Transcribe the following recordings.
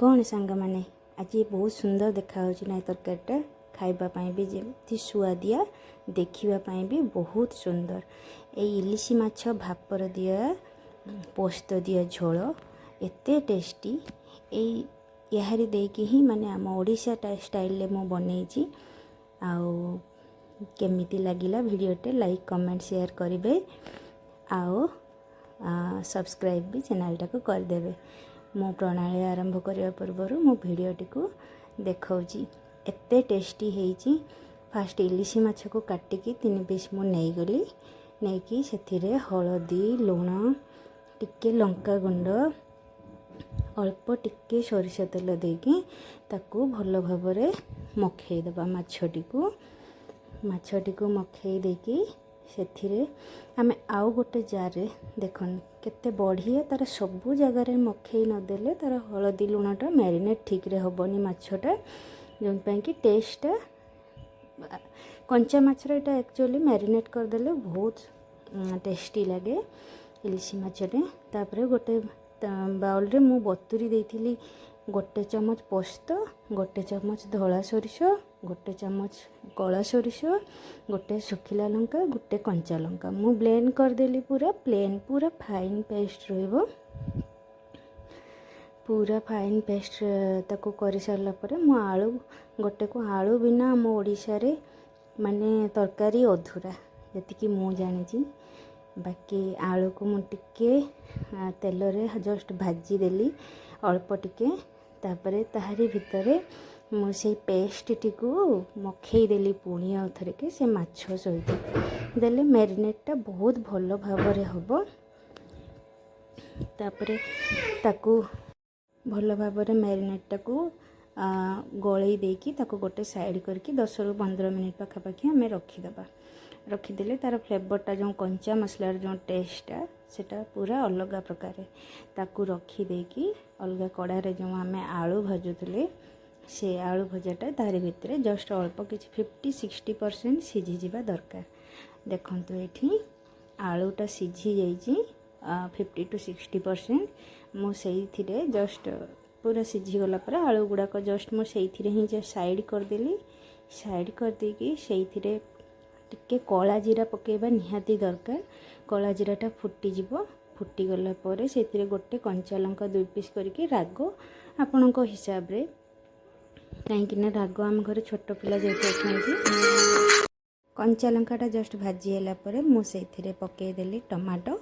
କ'ଣ ସାଙ୍ଗମାନେ, ଆଜି ବହୁତ ସୁନ୍ଦର ଦେଖାହେଉଛି ନା ଏ ତରକାରୀଟା? ଖାଇବା ପାଇଁ ବି ଯେମିତି ସୁଆଦିଆ, ଦେଖିବା ପାଇଁ ବି ବହୁତ ସୁନ୍ଦର। ଏଇ ଇଲିଶି ମାଛ ଭାପର ଦିଆ ପୋସ୍ତ ଦିଆ ଝୋଳ ଏତେ ଟେଷ୍ଟି। ଏଇ ଏହାରି ଦେଇକି ହିଁ ମାନେ ଆମ ଓଡ଼ିଶା ଷ୍ଟାଇଲରେ ମୁଁ ବନେଇଛି। ଆଉ କେମିତି ଲାଗିଲା ଭିଡ଼ିଓଟେ, ଲାଇକ୍, କମେଣ୍ଟ, ସେୟାର କରିବେ ଆଉ ସବସ୍କ୍ରାଇବ୍ ବି ଚ୍ୟାନେଲଟାକୁ କରିଦେବେ। ମୁଁ ପ୍ରଣାଳୀ ଆରମ୍ଭ କରିବା ପୂର୍ବରୁ ମୁଁ ଭିଡ଼ିଓଟିକୁ ଦେଖାଉଛି। ଏତେ ଟେଷ୍ଟି ହେଇଛି। ଫାଷ୍ଟ ଇଲିଶି ମାଛକୁ କାଟିକି ତିନି ପିସ୍ ମୁଁ ନେଇଗଲି। ନେଇକି ସେଥିରେ ହଳଦୀ, ଲୁଣ, ଟିକେ ଲଙ୍କା ଗୁଣ୍ଡ, ଅଳ୍ପ ଟିକେ ସୋରିଷ ତେଲ ଦେଇକି ତାକୁ ଭଲ ଭାବରେ ମଖେଇ ଦେବା ମାଛଟିକୁ। ମାଛଟିକୁ ମଖେଇ ଦେଇକି ସେଥିରେ ଆମେ ଆଉ ଗୋଟେ ଜାର୍ରେ, ଦେଖନ୍ତୁ କେତେ ବଢ଼ିଆ, ତା'ର ସବୁ ଜାଗାରେ ମଖେଇ ନଦେଲେ ତା'ର ହଳଦୀ ଲୁଣଟା ମ୍ୟାରିନେଟ୍ ଠିକ୍ରେ ହେବନି ମାଛଟା, ଯେଉଁଥିପାଇଁ କି ଟେଷ୍ଟଟା କଞ୍ଚା ମାଛର ଏଇଟା ଆକ୍ଚୁଆଲି ମ୍ୟାରିନେଟ୍ କରିଦେଲେ ବହୁତ ଟେଷ୍ଟି ଲାଗେ ଇଲିଶି ମାଛଟେ। ତାପରେ ଗୋଟେ ବାଉଲରେ ମୁଁ ବତୁରି ଦେଇଥିଲି ଗୋଟେ ଚାମଚ ପୋସ୍ତ, ଗୋଟେ ଚାମଚ ଧଳା ସୋରିଷ, ଗୋଟେ ଚାମଚ କଳା ସୋରିଷ, ଗୋଟେ ଶୁଖିଲା ଲଙ୍କା, ଗୋଟେ କଞ୍ଚା ଲଙ୍କା। ମୁଁ ବ୍ଲେଣ୍ଡ କରିଦେଲି ପୁରା ପ୍ଲେନ୍, ପୁରା ଫାଇନ୍ ପେଷ୍ଟ ରହିବ। ପୁରା ଫାଇନ୍ ପେଷ୍ଟ ତାକୁ କରିସାରିଲା ପରେ ମୁଁ ଆଳୁ ଗୋଟେକୁ, ଆଳୁ ବିନା ଆମ ଓଡ଼ିଶାରେ ମାନେ ତରକାରୀ ଅଧୁରା, ଯେତିକି ମୁଁ ଜାଣିଛି। ବାକି ଆଳୁକୁ ମୁଁ ଟିକେ ତେଲରେ ଜଷ୍ଟ ଭାଜିଦେଲି ଅଳ୍ପ ଟିକେ। ତାପରେ ତାହାରି ଭିତରେ ମୁଁ ସେଇ ପେଷ୍ଟଟିକୁ ମଖେଇ ଦେଲି ପୁଣି ଆଉ ଥରକେ ସେ ମାଛ ସହିତ। ଦେଲେ ମ୍ୟାରିନେଟ୍ଟା ବହୁତ ଭଲ ଭାବରେ ହେବ। ତାପରେ ତାକୁ ଭଲ ଭାବରେ ମ୍ୟାରିନେଟ୍ଟାକୁ ଗୋଳେଇ ଦେଇକି ତାକୁ ଗୋଟେ ସାଇଡ଼୍ କରିକି 10ରୁ 15 ମିନିଟ୍ ପାଖାପାଖି ଆମେ ରଖିଦେବା। ରଖିଦେଲେ ତା'ର ଫ୍ଲେଭରଟା, ଯେଉଁ କଞ୍ଚା ମସଲାର ଯେଉଁ ଟେଷ୍ଟଟା, ସେଇଟା ପୁରା ଅଲଗା ପ୍ରକାର। ତାକୁ ରଖିଦେଇକି ଅଲଗା କଡ଼ାରେ ଯେଉଁ ଆମେ ଆଳୁ ଭାଜୁଥିଲେ, ସେ ଆଳୁ ଭଜାଟା ତାରି ଭିତରେ ଜଷ୍ଟ ଅଳ୍ପ କିଛି 50-60% ସିଝିଯିବା ଦରକାର। ଦେଖନ୍ତୁ, ଏଇଠି ଆଳୁଟା ସିଝି ଯାଇଛି 50 ଟୁ 60%। ମୁଁ ସେଇଥିରେ ଜଷ୍ଟ ପୁରା ସିଝିଗଲା ପରେ ଆଳୁ ଗୁଡ଼ାକ ଜଷ୍ଟ ମୁଁ ସେଇଥିରେ ହିଁ ଜଷ୍ଟ ସାଇଡ଼୍ କରିଦେଲି। ସାଇଡ଼୍ କରିଦେଇକି ସେଇଥିରେ ଟିକେ କଳା ଜିରା ପକାଇବା ନିହାତି ଦରକାର। କଳା ଜିରାଟା ଫୁଟିଯିବ। ଫୁଟିଗଲା ପରେ ସେଥିରେ ଗୋଟେ କଞ୍ଚା ଲଙ୍କା ଦୁଇ ପିସ୍ କରିକି, ରାଗ ଆପଣଙ୍କ ହିସାବରେ, କାହିଁକିନା ରାଗ ଆମ ଘରେ ଛୋଟ ପିଲା ଯେହେତୁ ଅଛନ୍ତି। କଞ୍ଚା ଲଙ୍କାଟା ଜଷ୍ଟ ଭାଜି ହେଲା ପରେ ମୁଁ ସେଇଥିରେ ପକାଇଦେଲି ଟମାଟୋ।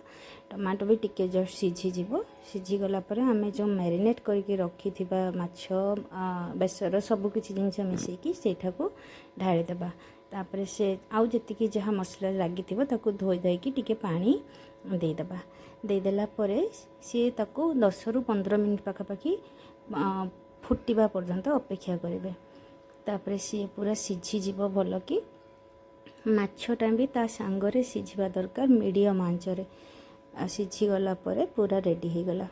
ଟମାଟୋ ବି ଟିକେ ଜଷ୍ଟ ସିଝିଯିବ। ସିଝିଗଲା ପରେ ଆମେ ଯେଉଁ ମ୍ୟାରିନେଟ୍ କରିକି ରଖିଥିବା ମାଛ ବେସର ସବୁ କିଛି ଜିନିଷ ମିଶାଇକି ସେଇଠାକୁ ଢାଳିଦେବା। ତାପରେ ସେ ଆଉ ଯେତିକି ଯାହା ମସଲା ଲାଗିଥିବ, ତାକୁ ଧୋଇ ଧାଇକି ଟିକେ ପାଣି ଦେଇଦେବା। ଦେଇଦେଲା ପରେ ସିଏ ତାକୁ 10ରୁ 15 ମିନିଟ୍ ପାଖାପାଖି ଫୁଟିବା ପର୍ଯ୍ୟନ୍ତ ଅପେକ୍ଷା କରିବେ। ତାପରେ ସିଏ ପୁରା ସିଝିଯିବ ଭଲ କି। ମାଛଟା ବି ତା ସାଙ୍ଗରେ ସିଝିବା ଦରକାର ମିଡ଼ିୟମ୍ ଆଞ୍ଚରେ। ଆଉ ସିଝିଗଲା ପରେ ପୁରା ରେଡ଼ି ହେଇଗଲା।